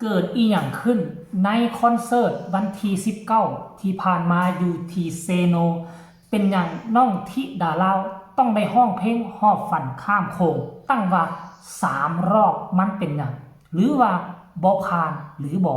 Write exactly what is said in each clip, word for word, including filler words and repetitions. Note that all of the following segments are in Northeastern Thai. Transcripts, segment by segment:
เกิดอีหยังขึ้นในคอนเสิร์ตวันที่สิบเก้าที่ผ่านมาอยู่ที่เซโน เป็นหยังน้องธิดาลาวต้องได้ฮ้องเพลงฮอบฝันข้ามโขงตั้งว่าสามรอบ มันเป็นหยัง หรือว่าบ่ผ่านหรือบ่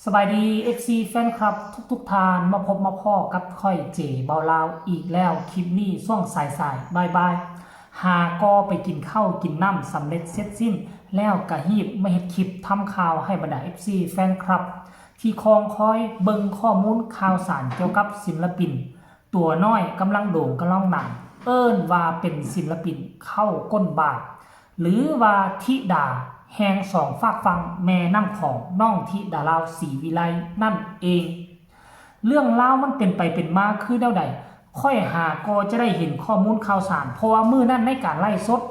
สบายดี เอฟซี แฟนคลับทุกๆท่าน มาพบมาพ้อกับข้อยเจเบาลาวอีกแล้ว คลิปนี้ช่วงสายๆบ่ายๆ หาก็ไปกินข้าวกินน้ำสำเร็จเสร็จสิ้น แล้วกะฮีบมาเฮ็ดคลิปทำข่าวให้บรรดา เอฟซี แฟนคลับ ที่คอยคอยเบิ่งข้อมูลข่าวสารเกี่ยวกับศิลปิน ตัวน้อยกำลังโด่งกำลังดัง เอิ้นว่าเป็นศิลปินเข้าก้นบาท หรือว่าธิดาแห่งสองฟากฝั่งแม่น้ำของน้องธิดาลาวศรีวิไลนั่นเอง เรื่องราวมันเป็นไปเป็นมาคือแนวใด ค่อยหาก็จะได้เห็นข้อมูลข่าวสาร เพราะว่ามื้อนั้นในการไลฟ์สด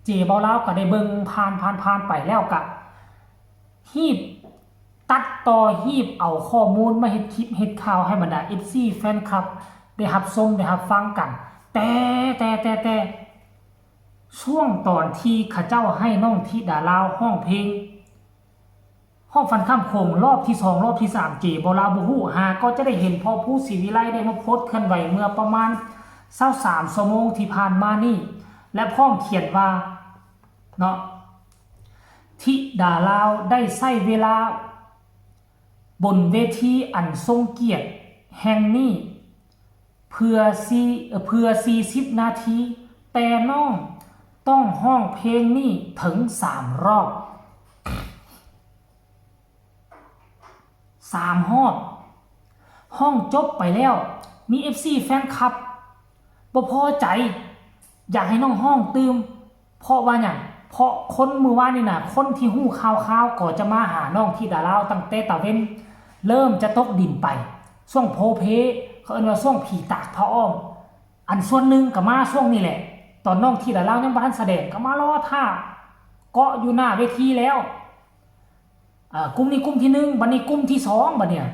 เจเบาลาวก็ได้เบิ่งผ่านผ่านผ่านไปแล้วกะ ฮีบตัดต่อฮีบเอาข้อมูลมาเฮ็ดคลิปเฮ็ดข่าวให้บรรดา เอฟซี แฟนคลับ ได้รับชมได้รับฟังกัน แต่แต่แต่แต่ช่วงตอนที่เขาเจ้าให้น้องธิดาลาวฮ้องเพลงฮอบฝันข้ามโขงรอบที่สองรอบที่สาม เจเบาลาวบ่ฮู้ หาก็จะได้เห็นพ่อภูศรีวิไลได้มาโพสต์เคลื่อนไหวเมื่อประมาณซาวสามชั่วโมงที่ผ่านมานี่ และพร้อมเขียนว่าเนาะ ธิดาลาวได้ใช้เวลาบนเวทีอันทรงเกียรติแห่งนี้ เพื่อสี่เอ่อเพื่อสี่สิบนาที แต่น้องต้องฮ้องเพลงนี้ถึงสามรอบ สามฮอบ ฮ้องจบไปแล้ว มี เอฟซี แฟนคลับ บ่พอใจ อยากให้น้องฮ้องตื่ม เพราะว่าหยัง เพราะคนมื้อวานนี่นะ คนที่ฮู้ข่าวๆ ก็จะมาหาน้องธิดาลาวตั้งแต่ตะเว็น เริ่มจะตกดินไป ช่วงโพลเพล เขาเอิ้นว่าช่วงผีตากผ้าอ้อม อันส่วนหนึ่งก็มาช่วงนี้แหละ ตอนน้องธิดาลาวยังบ่ทันแสดงก็มารอท่า เกาะอยู่หน้าเวทีแล้ว อ่ากลุ่มนี้กลุ่มที่หนึ่ง บัดนี้กลุ่มที่สอง บัดเนี่ย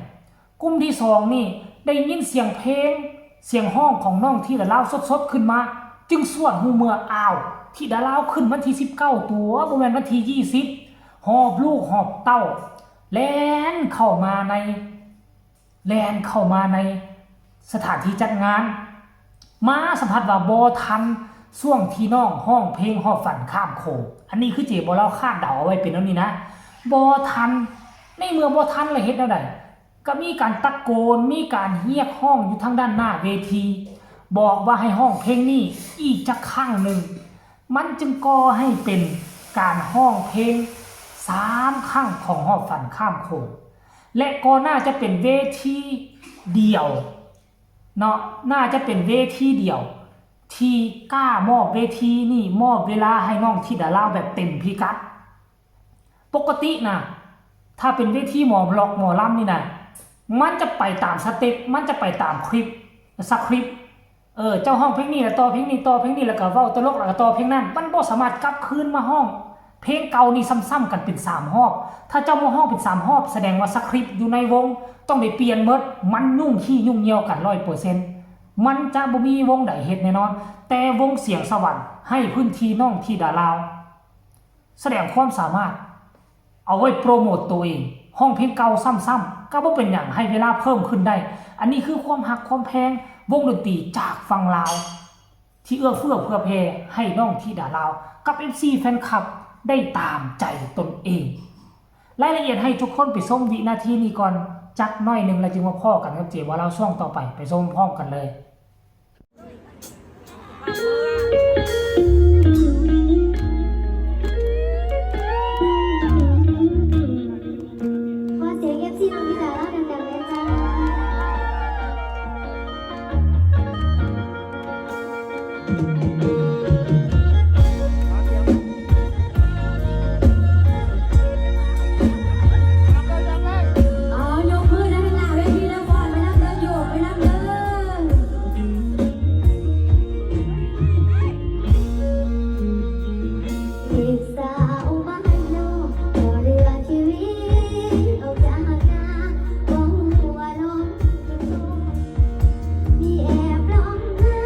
กลุ่มที่สองนี่ได้ยินเสียงเพลง เสียงฮ้องของน้องธิดาลาวสดๆขึ้นมา จึงสวดฮู้เมือ อ้าว ธิดาลาวขึ้นวันที่สิบเก้า ตั๋ว บ่แม่นวันที่ยี่สิบ หอบลูกหอบเต้า แล่นเข้ามาใน แล่นเข้ามาในสถานที่จัดงาน มาสัมผัสว่าบ่ทันช่วงที่น้องฮ้องเพลงฮอบฝันข้ามโขง อันนี้คือเจเบาลาวคาดเดาเอาไว้เป็นแนวนี้นะ บ่ทัน ในเมื่อบ่ทันแล้วเฮ็ดแนวใด ก็มีการตะโกน มีการเรียกฮ้องอยู่ทางด้านหน้าเวที บอกว่าให้ฮ้องเพลงนี้อีกจักครั้งหนึ่ง มันจึงก่อให้เป็นการฮ้องเพลงสามครั้งของฮอบฝันข้ามโขง และก็น่าจะเป็นเวทีเดียวเนาะ น่าจะเป็นเวทีเดียว ที่กล้ามอบเวทีนี่ มอบเวลาให้น้องธิดาลาวแบบเต็มพิกัด ปกตินะ ถ้าเป็นเวทีหมอร็อกหมอลำนี่นะ มันจะไปตามสเต็ป มันจะไปตามคลิป สคริปต์ เออ เจ้าฮ้องเพลงนี้แล้วต่อเพลงนี้ ต่อเพลงนี้แล้วก็เว้าตลกแล้วก็ต่อเพลงนั้น มันบ่สามารถกลับคืนมาฮ้องเพลงเก่านี่ซ้ำๆกันเป็นสามฮอบ ถ้าเจ้ามาฮ้องเป็นสามฮอบ แสดงว่าสคริปต์อยู่ในวงต้องได้เปลี่ยนหมด มันยุ่งขี้ยุ่งเหยี่ยวกันร้อยเปอร์เซ็นต์ มันจะบ่มีวงใดเฮ็ดแน่นอน แต่วงเสียงสวรรค์ให้พื้นที่น้องธิดาลาว แสดงความสามารถ เอาไว้โปรโมตตัวเอง ฮ้องเพลงเก่าซ้ำๆ ก็บ่เป็นหยัง ให้เวลาเพิ่มขึ้นได้ อันนี้คือความฮักความแพง วงดนตรีจากฝั่งลาว ที่เอื้อเฟื้อเผื่อแผ่ให้น้องธิดาลาว กับ เอฟซี แฟนคลับ ได้ตามใจตนเอง รายละเอียดให้ทุกคนไปชมวินาทีนี้ก่อน จักหน่อยหนึ่งแล้วจึงมาพ้อกันกับเจเบาลาวช่วงต่อไป ไปชมพร้อมกันเลย ขอเสียง เอฟซี น้องธิดาลาวดังๆเลยจ้า เอายกมือด้านหน้าเวทีแล้วก่อน ไปนำเด้อ โยกไปนำเด้อ ลูกสาวบ้านนอก บ่เหลือชีวิตออกจากนา บ่ฮู้ว่าน้อง มีแอบร้องไห้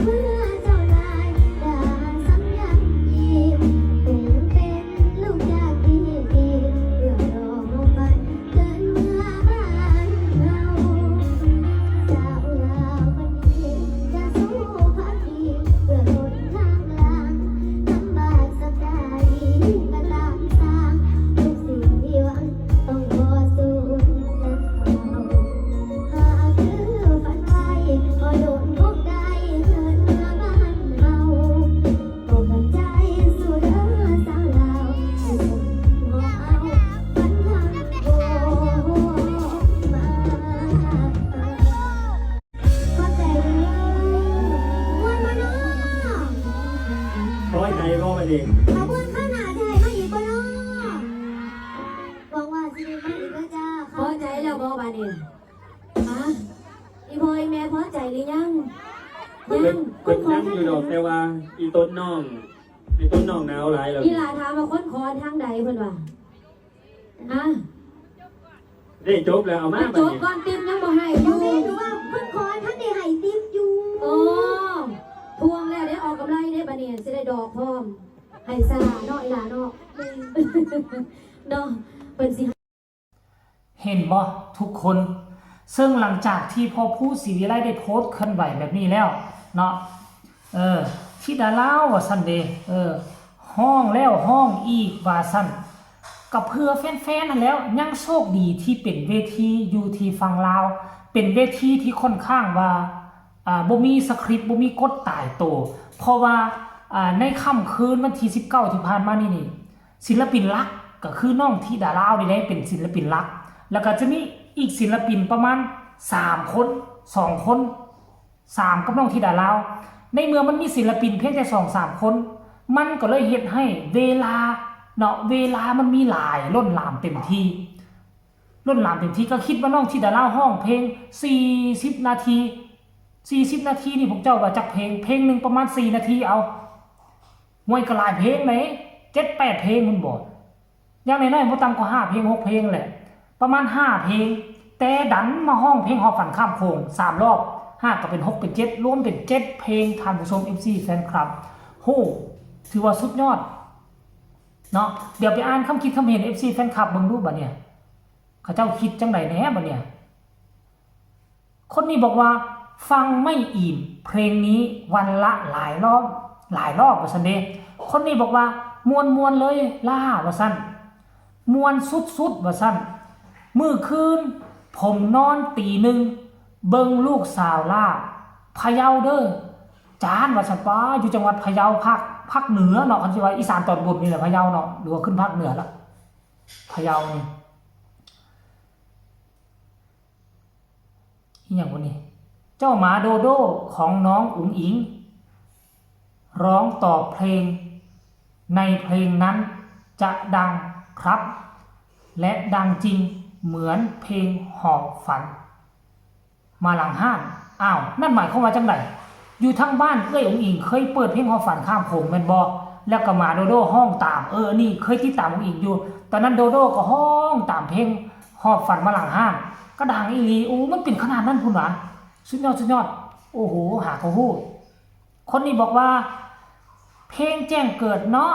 เมื่อเจ้าลายได้ เข้าใจบ่บัดนี้ ขบวนข้างหน้าจะให้มาอีกบ่เนาะหวังว่าสิได้มาอีกเด้อจ้า พอใจแล้วบ่บาดนี้ฮะอีพ่ออีแม่พอใจหรือยัง เพิ่นเพิ่นยังอยู่ดอกแต่ว่าอีต้นน้องอีต้นน้องหนาวหลายแล้ว อีหลาถามว่าคนขอทางใดเพิ่นว่าฮะ ได้จบแล้วเอามา มัน บั จ ด บ นี้ ก่อนติมยังบ่ให้อ พ่อยู่ แม่ หรือว่าเพิ่นขอท่านได้ให้ติ๊บอยู่ โอ้ทวงแล้วเดี๋ยวออกกำไรเด้บัดนี้สิได้ดอกพร้อมให้สลาเนาะอีหลาเนาะเนาะเพิ่นสิ เห็นบ่ทุกคน ซึ่งหลังจากที่พ่อผู้ศรีวิไลได้โพสต์เคลื่อนไหวแบบนี้แล้วเนาะ เออ ธิดาลาวว่าซั่นเด้ เออ ฮ้องแล้วฮ้องอีกว่าซั่น ก็เพื่อแฟนๆนั่นแหล้ว ยังโชคดีที่เป็นเวทีอยู่ที่ฝั่งลาว เป็นเวทีที่ค่อนข้างว่า อ่า บ่มีสคริปต์ บ่มีกฎตายตัว เพราะว่า อ่า ในค่ำคืนวันที่สิบเก้าที่ผ่านมานี่นี่ ศิลปินหลักก็คือน้องธิดาลาวนี่แหละเป็นศิลปินหลัก แล้วก็จะมีอีกศิลปินประมาณสามคน สองคน สามกับน้องธิดาลาว ในเมื่อมันมีศิลปินเพียงแต่สองสามคน มันก็เลยเฮ็ดให้เวลาเนาะ เวลามันมีหลายล้นหลามเต็มที่ ล้นหลามเต็มที่ ก็คิดว่าน้องธิดาลาวฮ้องเพลงสี่สิบนาที สี่สิบนาทีนี่พวกเจ้าว่าจักเพลง เพลงหนึ่งประมาณสี่นาทีเอา ห่วยก็หลายเพลงเลย เจ็ดแปดเพลงพุ้นบ่ อย่างน้อยๆบ่ต่ำกว่าห้าเพลงหกเพลงแหละ ประมาณห้าเพลง แต่ดันมาฮ้องเพลงฮอบฝันข้ามโขงสามรอบ ห้าก็เป็นหกเป็นเจ็ด รวมเป็นเจ็ดเพลง ท่านผู้ชม เอฟซี แฟนคลับ โห ถือว่าสุดยอดเนาะ เดี๋ยวไปอ่านคำคิดคำเห็น เอฟซี แฟนคลับเบิ่งดูบัดเนี่ย เขาเจ้าคิดจังใดแหน่บัดเนี่ย คนนี้บอกว่าฟังไม่อิ่มเพลงนี้วันละหลายรอบ หลายรอบว่าซั่นเด้ คนนี้บอกว่ามวนๆเลยล่าว่าซั่น มวนสุดๆว่าซั่น มื้อคืนผมนอนตีหนึ่งเบิ่งลูกสาวล่า พะเยาเด้อ จานว่าซั่น ป๊า อยู่จังหวัดพะเยา ภาค ภาคเหนือเนาะ คันสิว่าอีสานตอนบนนี่แหละ พะเยาเนาะ หรือว่าขึ้นภาคเหนือละ พะเยานี่ อีหยังวะนี่ เจ้าหมาโดโด้ของน้องอุ๋งอิ๋ง ร้องตอบเพลง ในเพลงนั้นจะดังครับ และดังจริงเหมือนเพลงหอบฝัน มาหลังห้าน อ้าว นั่นหมายความว่าจังใด อยู่ทางบ้านเอื้อยอุ๋งอิ๋งเคยเปิดเพลงหอบฝันข้ามโขงแม่นบ่ แล้วก็หมาโดโด้ฮ้องตาม เออ อันนี้เคยติดตามอุ๋งอิ๋งอยู่ ตอนนั้นโดโด้ก็ฮ้องตามเพลงหอบฝันมาหลังห้าน ก็ดังอีหลี โอ้ มันเป็นขนาดนั้นพุ้นหวา สุดยอด สุดยอด โอ้โห หาก็ฮู้ คนนี้บอกว่า เพลงแจ้งเกิดเนาะ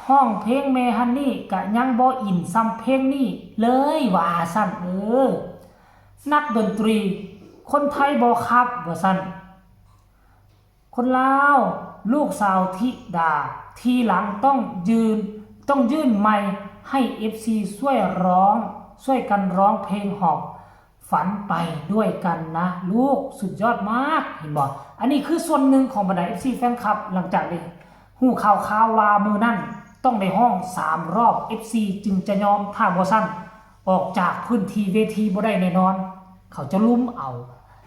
ฮ้องเพลงแม่ฮันนี่กะยังบ่อินส่ำเพลงนี้เลยว่าซั่น เออ นักดนตรี คนไทยบ่ครับว่าซั่น คนลาว ลูกสาวธิดา ทีหลังต้องยืน ต้องยื่นไมค์ให้ เอฟซี ช่วยร้อง ช่วยกันร้องเพลงหอบ ฝันไปด้วยกันนะลูก สุดยอดมาก เห็นบ่ อันนี้คือส่วนหนึ่งของบรรดา เอฟซี แฟนคลับ หลังจากได้ฮู้ข่าวข่าวว่ามื้อนั้นต้องได้ฮ้องสามรอบ เอฟซี จึงจะยอม ถ้าบ่ซั่นออกจากพื้นที่เวทีบ่ได้แน่นอน เขาจะลุมเอา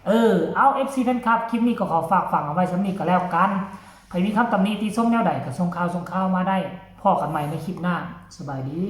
เออ เอา เอฟซี แฟนคลับ คลิปนี้ก็ขอฝากฝังเอาไว้ส่ำนี้ก็แล้วกัน ใผมีคำตำหนิติชมแนวใดก็ส่งข่าวส่งข่าวมาได้ พ้อกันใหม่ในคลิปหน้า สบายดี